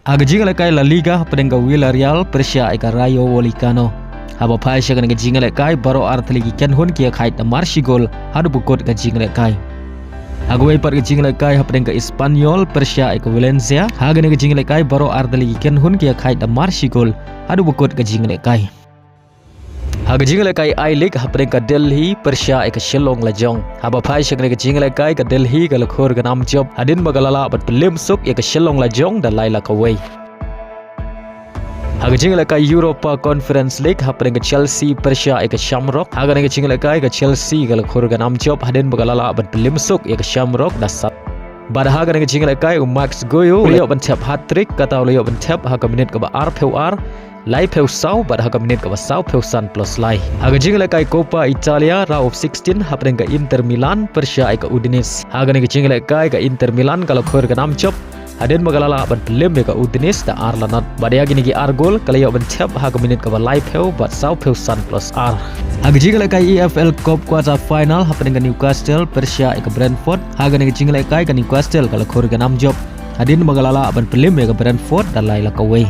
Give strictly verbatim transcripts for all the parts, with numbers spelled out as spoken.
Ha ka jingïalehkai La Liga hapdeng ka Villarreal pyrshah ïa ka Rayo Vallecano. Haba phai sha kane ka jingïalehkai baroh artylli ki kynhun ki ïakhaid da mar shi gol haduh ba kut ka jingïalehkai. Ha kawei pat ka jingïalehkai hapdeng ka Espanyol pyrshah ïa ka Valencia. Ha kane ka jingïalehkai baroh artylli ki kynhun ki ïakhaid da mar shi gol haduh ba kut ka jingïalehkai. Ha ka jingïalehkai I-League hapdeng ka Delhi pyrshah ïa ka Shillong Lajong. Haba phai sha kane ka jingïalehkai ka Delhi ka la khur ka nam jop hadien ba ka la lah ban pynlem suk ïa ka Shillong Lajong da lai la kawei. Ha ka jingïalehkai Europa Conference League hapdeng ka Chelsea pyrshah ïa ka Shamrock. Ha kane ka jingïalehkai ka Chelsea ka la khur ka nam jop hadien ba ka la lah ban pynlem suk ïa ka Shamrock da sat. Bad ha kane ka jingïalehkai u Max Guehi u la ïoh ban thep hat-trick, kata u la ïoh ban thep ha ka minit kaba arphew ar, laiphew saw bad ha ka minit kaba sawphew san plus lai. Ha ka jingïalehkai Coppa Italia round of sixteen hapdeng ka Inter Milan pyrshah ïa ka Udinese. Ha kane ka jingïalehkai ka Inter Milan ka la khur ka nam jop hadien ba ka la lah ban pynlem ïa ka Udinese da ar la not. Bad ïa kine ki ar gol ka la ïoh ban thep ha ka minit kaba laiphew bad sawphew san plus ar. Ha ka jingïalehkai E F L Cup quarter final hapdeng ka Newcastle pyrshah ïa ka Brentford. Ha kane ka jingïalehkai ka Newcastle ka la khur ka nam jop hadien ba ka la lah ban pynlem ïa ka Brentford da lai la kawei.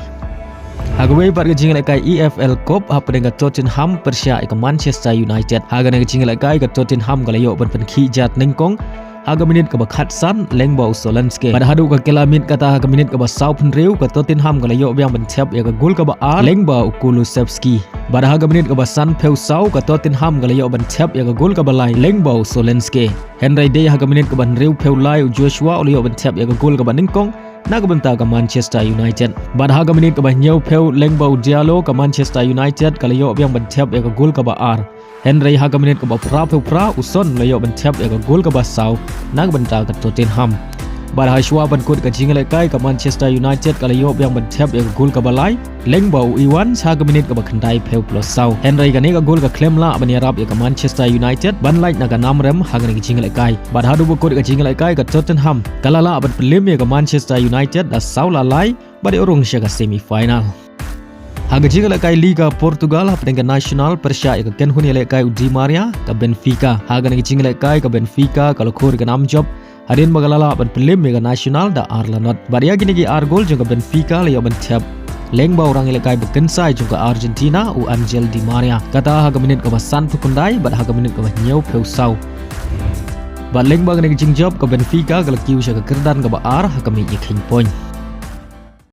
Ha kawei pat ka jingïalehkai E F L Cup hapdeng ka Tottenham pyrshah ïa ka Manchester United. Ha kane ka jingïalehkai ka Tottenham ka la ïoh ban pynkhih jingïathuh nyngkong ha ka minit kaba khatsan lyngba u Solanke. Bad haduh ka kylla miet kata ha ka minit kaba sawphew hynriew ka Tottenham ka la ïoh biang ban thep ïa ka gol kaba ar lyngba u Kulusevski. Bad ha ka minit kaba sanphew saw ka Tottenham ka la ïoh ban thep ïa ka gol kaba lai lyngba u Solanke. Hynrei dei ha ka minit kaba hynriewphew lai u Joshua u la ïoh ban thep ïa ka gol kaba nyngkong na ka bynta ka Manchester United. Bad ha ka minit kaba hynñiewphew lyngba u Diallo ka Manchester United ka la ïoh biang ban thep ïa ka gol kaba ar. Hynrei ha ka minit kaba phraphew phra u Son u la ïoh ban thep ïa ka gol kaba saw na ka bynta ka Tottenham. Bad ha shuwa ban kut ka jingïalehkai ka Manchester United ka la ïoh biang ban thep ïa ka gol kaba lai lyngba u Evans ha ka minit kaba khyndaiphew plus saw. Hynrei kane ka gol ka khlem lah ban ïarap ïa ka Manchester United ban lait na ka nam rem ha kane ka jingïalehkai. Bad haduh ba kut ka jingïalehkai ka Tottenham ka la lah ban pynlem ïa ka Manchester United da saw la lai bad ïoh rung sha ka semi final. Ha ka jingïalehkai Liga Portugal hapdeng ka Nacional pyrshah ïa ka kynhun ïalehkai u Di Maria ka Benfica. Ha kane ka jingïalehkai ka Benfica ka la khur ka nam jop hadien ba ka la lah ban pynlem ïa ka Nacional da ar la not. Bad ïa kine ki ar gol jong ka Benfica la ïoh ban thep lyngba u rangïalehkai ba kynsai jong ka Argentina u Angel Di Maria. Kata ha ka minit kaba sanphew khyndai bad ha ka minit kaba hynñiewphew saw. Bad lyngba kane ka jingjop ka Benfica ka la kiew sha ka kyrdan kaba ar ha ka miej ïakheiñ point.